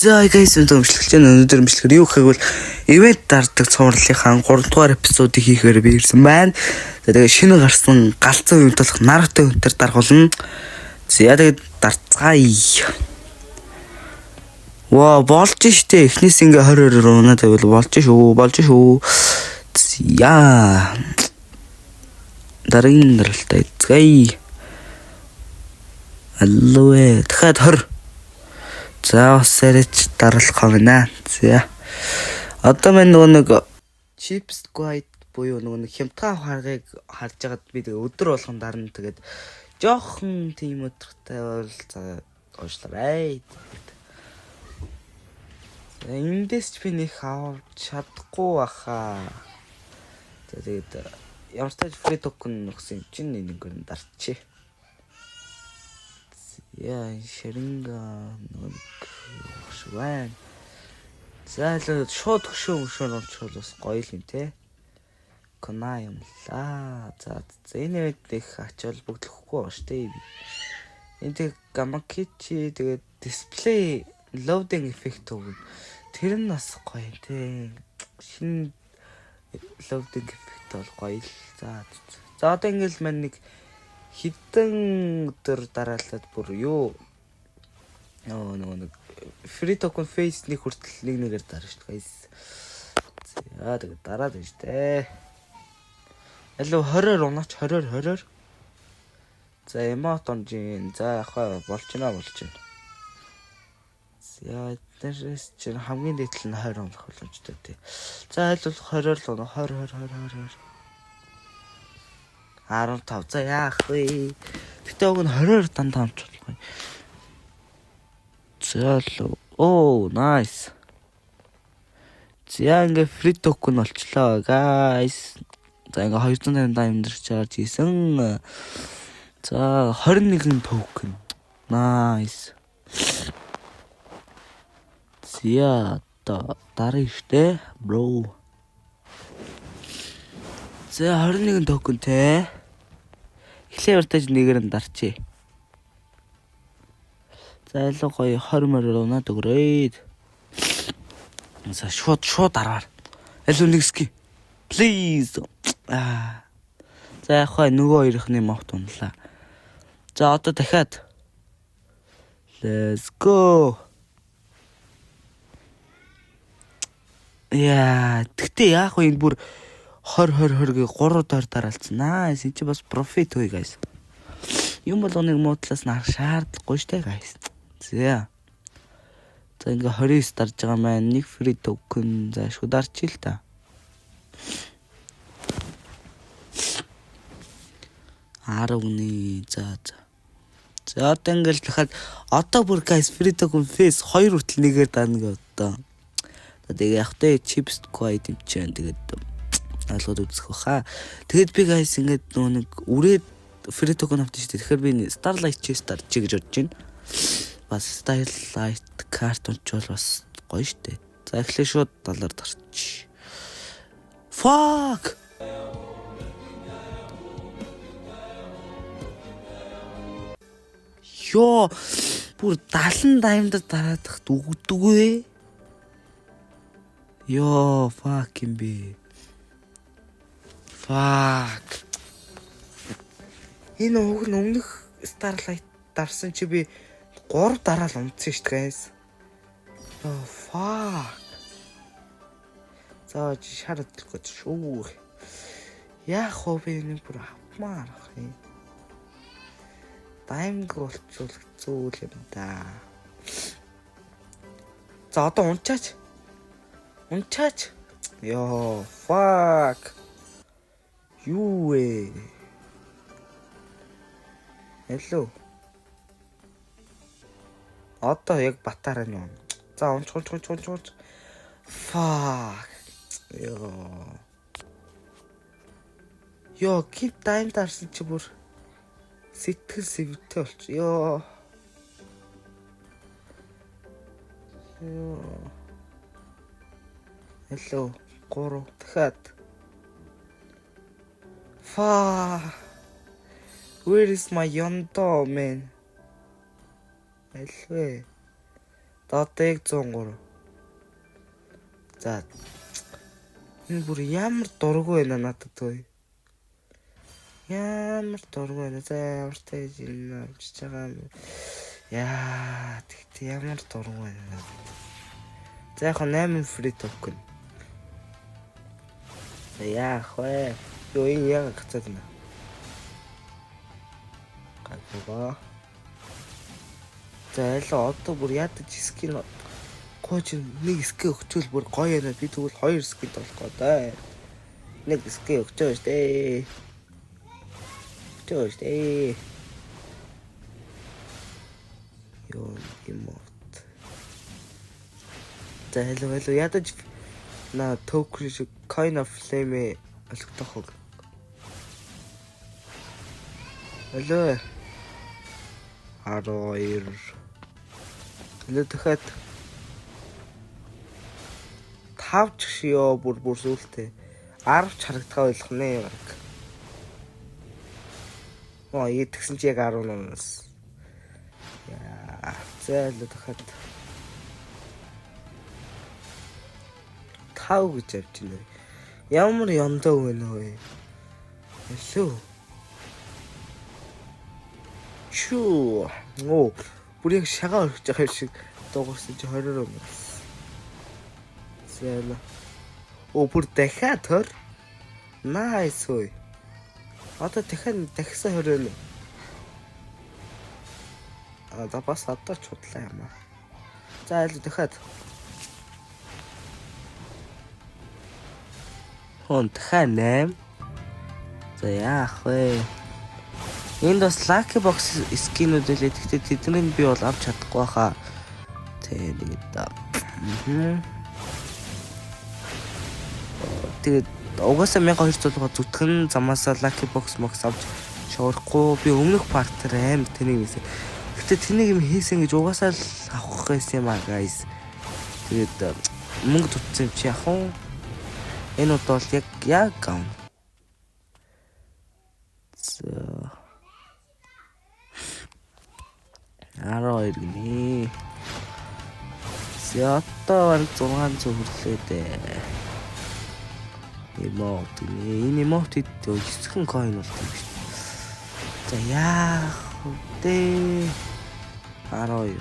За guys, өнөөдөр өмчлөгч нь өнөөдөр өмчлөхөр юу гэхэг бол event дардаг цувралынхаа 3 дугаар episode ыг хийхээр би ирсэн байна. За, тэгээ шинэ гарсан галзуу event болох Naruto event ээр даргуулна. За, тэгээд дарцгаая. Ваа, болж штэ, эхнээс ингээ 20 20 унаад байвал болж шүү, болж шүү. За, дараагийн даралтаа эцгээе. Алло, дахиад 20. За, бас арайч дарлах юм байна. За. Одоо мань нөгөө нэг Chips Guide буюу нөгөө нэг хямдхан авах аргыг харж байгаад би тэгээ өдөр болгон дарна. Тэгээд жоохон тийм өдөртэй бол за уушлаарай. За, эндээс ч би нэг авч чадахгүй баха. За, тэгээд ямар ч тач free token өгсөн юм чинь нэг нь дарчи. Яа, шаринга нэг шиг байна. За, л шууд хөшөө мөшөө унчвал бас гоё л юм те. Кона юм лаа. За за, энэ үед их ачаал бүгдлэхгүй байгаа шүү дээ. Энэ тэг Gamakichi, тэгээд display loading effect өгнө. Тэр нь бас гоё те. Шинэ loading effect бол гоё л. За за, одоо ингээл мань нэг хэдэн өдөр дараалаад бүр юу нөгөө нэг free token phase нэг хүртэл нэг нэгээр дарна шүү дээ, guys. За, тэгээд дараад байна шүү дээ. Алуу, 20-оор унаач, 20-оор, 20-оор. За, emote онжин. За, яхаа, болж байна, болж байна. За, эднэрээс чинь хамгийн дээд нь 20 унах боломжтой тий. За, аль бол 20-оор л унаа, 20 20 20 20. 15. За, яах вэ? Гэтэ уг нь 20-оор дандаа унч болохгүй. За л, оо, nice. За, ингээ free token болчлоо, guys. За, ингээ 250 diamond charge хийсэн. За, 21 token. Nice. За, одоо дараа штэ, bro. За, 21 токен те. Эхлээ уртаж нэгээр нь дарчээ. За, илүү гоё 20 морь унаад өгрөө. За, шууд шууд дараар. Аль нэг skin. Please. Аа. За, яг хаа нөгөө хоёрхны emote унлаа. За, одоо дахиад. Let's go. Яа, тэгтээ яах вэ, энэ бүр 20 20 20 гэ 3 дор дараалцсан. Nice. Энэ чи бас profit хөөе, guys. Юм болгоныг муудлаас нь харах шаардлагагүй штэ, guys. За. За, ингээ 29 дарж байгаа маань нэг free token, за, шүү, дарчих л та. 10. За за. За, одоо ингээл дахиад одоо бүр, guys, free token phase 2 хүртэл нэгээр дарна гэ одоо. За, тэгээ яг тэ chips guide юм чинь тэгээд ойлгоод үзэх баха. Тэгээд би, guys, ингээд нөгөө нэг үрээд free token авсан шүү дээ. Тэгэхээр би Starlight Chest дарчих гэж бодож байна. Бас Starlight карт унчвал бас гоё шүү дээ. За, эхлээ шууд доллар дарчих. Fuck. Йоо, бүр 70 diamond дараадах өгдөггүй. Йоо, fuck юм би. Fuck. Энэ уг нь өмнөх Starlight дарсан чи би 3 дараал унтсан шүү дээ, guys. Oh, fuck. За, шар хөдлөх гэж шүү. Яах вэ, би нэг бүр авмаар ах юм. Diamond болчвол хэцүү л юм да. За, одоо унчаач. Унчаач. Йоо, fuck. Юу вэ? Hello. Одоо яг батараа нь юм. За, унч унч унч унч унч. Fuck. Йоо. Йоо, keep time дарсан чи бүр сэтгэл сэвтэй болч. Йоо. Йоо. Hello. 3 дахиад. Fuck. Where is my yondo, man? Альвэ. За одоо яг 103. За, энэ бүр ямар дургүй байна надад ой. Ямар дургүй байна. За, ямар тааж энэ амжиж байгаа юм. Яа, тэгтээ ямар дургүй байна надад. За, яг 8 free token. За, яах вэ? Юу, энэ яг гацаад байна. Гайгүй. За, аль одоо бүр ядаж skin гоо чи нэг skin өгчөөл бүр гоё яана. Би тэгвэл хоёр skin болох гэдэг. Нэг skin өгчөө штэ. Өгчөө штэ. Йоо, emote. За, hello, hello, ядаж на token шиг coin of flame олгдох уу? Hello. 12. Hello, дахиад 5 ч ёо, бүр сүултээ 10 ч харагдгаа байх нэ баг. Оо, тэгсэн чи яг 10-аас. Яа, зайлуу, дахиад 5 гэж авч байна. Ямар яндаа вэ нөө. Hello. Чүү. Оо, бүр яг шагаа өргөж байгаа юм шиг дуугарсан чи 20-оор өнгөрсөн. Зайлаа. Оо, бүр дахиад 20. Nice ой. Одоо дахиад дахисан 20 нэ. А за, бас одоо ч худлаа юм аа. За, айл, дахиад. Хон, дахиад 8. За, яах вэ? Энд бас lucky box skin үүд үлээ. Гэхдээ тэднийг би бол авч чадахгүй хаа. Тэ тэгээд аа. Тэгээд угаасаа 1200 руу зүтгэн замаасаа lucky box mox авч шоурахгүй, би өмнөх part аар амар тэнийг юмсэн. Гэтэ тэнийг юм хийсэн гэж угаасаа л авах байсан юм а, guys. Тэгээд мөнгө тутсан юм чи яах вэ? Энэ удаа бол яг яг авна. За, 12 гинэ. За, одоо бараг 600 хүрлээ дээ. Emote гинэ. Энэ emote 9 coin болдог юм шүү дээ. За, яах вэ? 12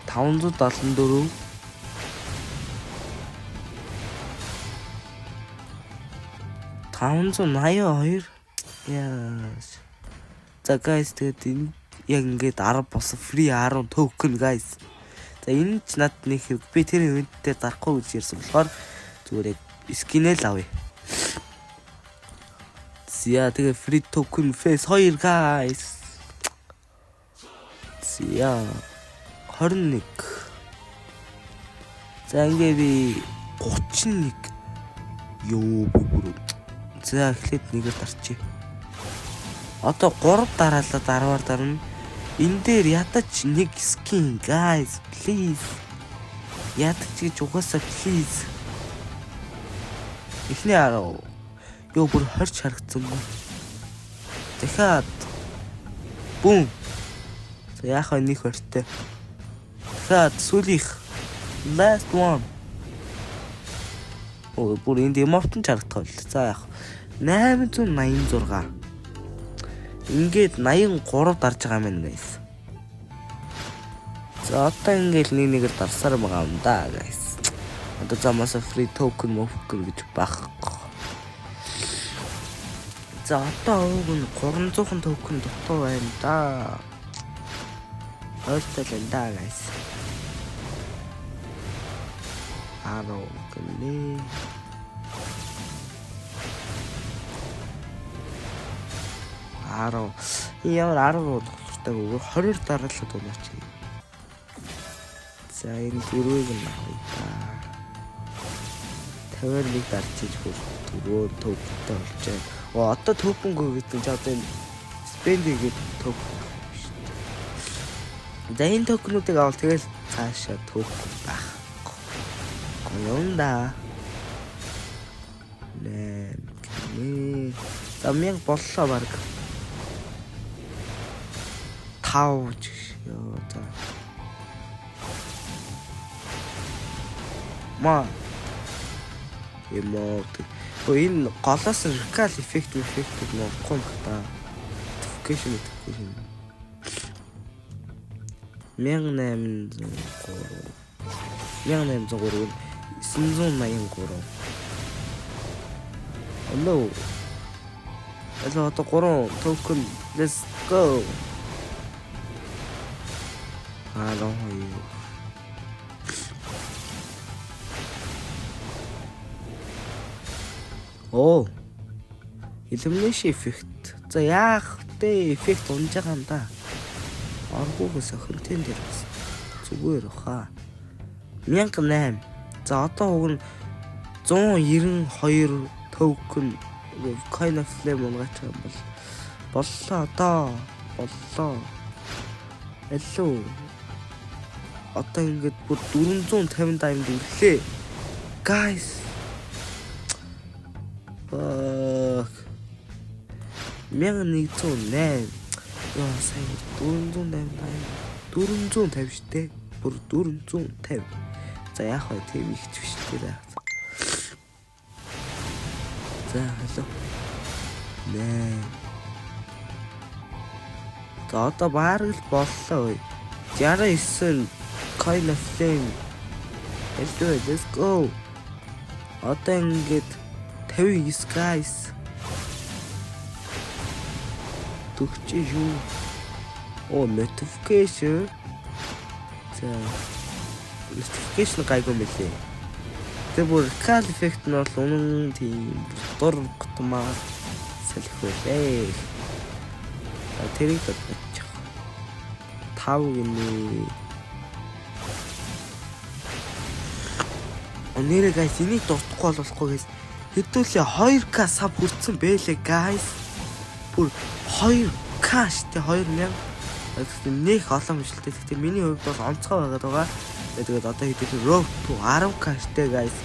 574. 582. Яа. За guys, тэгээд энэ яг ингээд 10 болсон, free 10 token, guys. За, энэ ч над нэг хэрэг, би тэр event дээр дарахгүй гэж ярьсан болохоор зүгээр яг skin ээ л авъя. За, тэгээ free token phase 2, guys. За, 21. За, ингээ би 31. Йоо, би бүр. За, эхлээд нэгээр дарчи. Одоо 3 дараалаад 10-аар дарна. Энэ дээр ядаж нэг skin, guys, please. Ядаж гэж угаасаа please. Эхний 10. Йоо, бүр 20 ч харагдсангүй. Дахиад бүүм. За, яах вэ, нэг хортой. Дахиад сүүлийнх, last one. Оо, бүр энд emote ч харагдах байл. За, яах. 886. Ингээд 83 дарж байгаа юм байна, guys. За, одоо ингээд нэг нэгээр дарсаар байгаа юм да, guys. Одоо замаасаа free token moken гэж байхгүй. За, одоо уг нь 300 токен дутуу байна да. Ойлтой л байна да, guys. 10 гэнэ. 10. Ямар 10 болох хэрэгтэй, 20-оор дараалал унаач. За, энэ дөрвийг нь авъя та. 50-аар нэг дарж иж бүр дөрөв токентэй болжээ. Оо, одоо токенгүй гэдэг чинь одоо энэ spend хийгээд токен шүү дээ. За, энэ токенуудыг авал тэгэл цаашаа токен байхгүй. Гоё юм да. Нэм гинэ. За, 1000 боллоо баг. 5 ч ёо, за. Ма. Emote. Өө, энэ голоос recall effect нуухгүй юм та. Notification 1803 1803 983. Hello. Hello, одоо 3 token, let's go. 12. Оо. Illumination effect. За, яах вэ? Эффект унж байгаа юм да. Оргуугээс охинтын дээр бас зүгээр баха. 1008. За, одоо уг нь 192 token coin of flame унгаач юм бол боллоо одоо. Боллоо. Алло. Одоо ингээд бүр 450 diamond өрлөө. Guys. Fuck. 1108. Яа, сая 480 diamond 450 штэ. Бүр 450. За, яах вэ? Тийм их ч биш л дээ. За, hello. Нэ. За, одоо бараг л боллоо. 69 coin of flame. Hello, let's go. Одоо ингээд 59, guys. Төгчээ шүү. Оо, notification. За, notification гайгүй мөлий. Тэр бүр recall effect нь бол үнэн тийм дур гутмаар салхи байлээ. За, тэрийг бодчих. 5 гинэ. Нэрээ, guys, энийг дуртахгүй бол болохгүй, guys. Хэдүүлээ 2K sub хүрсэн бэлээ, guys. Бүр 2K штэ, 2000. Гэхдээ нэх олон биш л дээ. Гэхдээ миний хувьд бол онцгой байгаад байгаа. Тэгээд одоо хэдүүлээ road to 10K штэ, guys.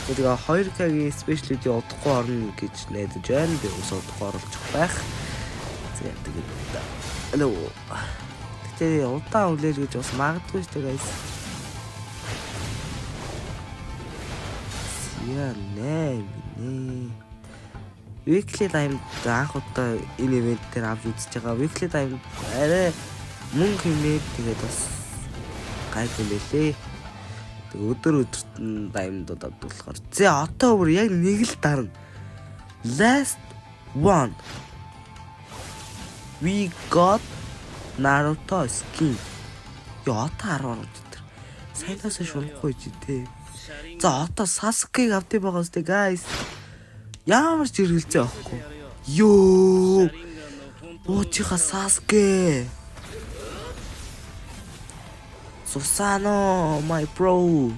Тэгээ 2K-гийн special видео удахгүй орно гэж найдаж байна. Би ус удахгүй оруулах байх. За, тэгээд алло. Гэтэ удаан үлээл гэж бас магадгүй штэ, guys. Яа, нэ нэ. Weekly Diamond анх удаа энэ event дээр авч үзэж байгаа. Weekly Diamond арай мөнгө хэмээд тэгээд бас гайгүй юм байлээ. Тэг өдөр өдөрт нь diamond-ууд авдаг болохоор. За, одоо бүр яг нэг л дарна. Last one. We got Naruto skin. Яа, одоо 10 орж тэр. Саянаас шунахгүй чи тээ. За, одоо Sasuke-г авдсан байгаа үстэй, guys. Ямар ч эргэлзээ авахгүй. Йоо. Уучиха Sasuke. Susanoo, my bro.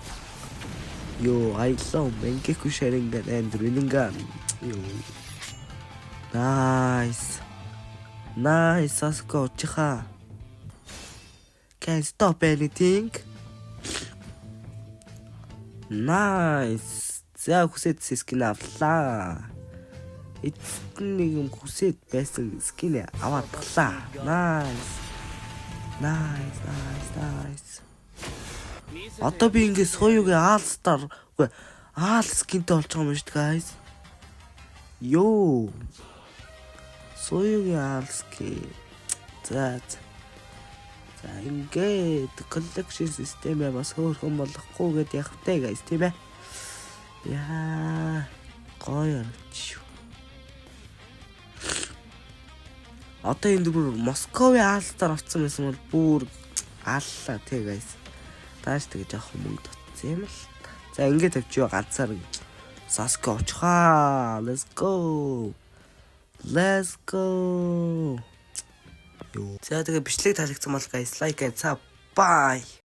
Yo, I love Mangekyou Sharingan and Rinnegan. Yo. Nice. Nice, Sasuke Uchiha. Can't stop anything. Nice. За, хүсээд skin авлаа. Эцэст нь нэг юм хүсээд байсан skin аваад талаа. Nice. Nice, nice, nice. Одоо би ингээ Союгийн All Star, үгүй, All skin тэй болж байгаа юм шүү дээ, guys. Йоо. Союгийн All skin. За. За, ингээд collection системээ бас хөөрхөн болохгүй гэд явах тэ, guys, тийм ээ. Яа, гоё шүү. Одоо энэ бүр Московын All Star авцсан байсан бол бүр аллаа тий, guys. Тааш тэгээ жоох мөнгө татсан юм л та. За, ингээд тавьчихё ганцаар Sasuke очихаа. Let's go. Let's go. Юу. За, тэгээ бичлэг таалагдсан бол, guys, like and sub. Bye.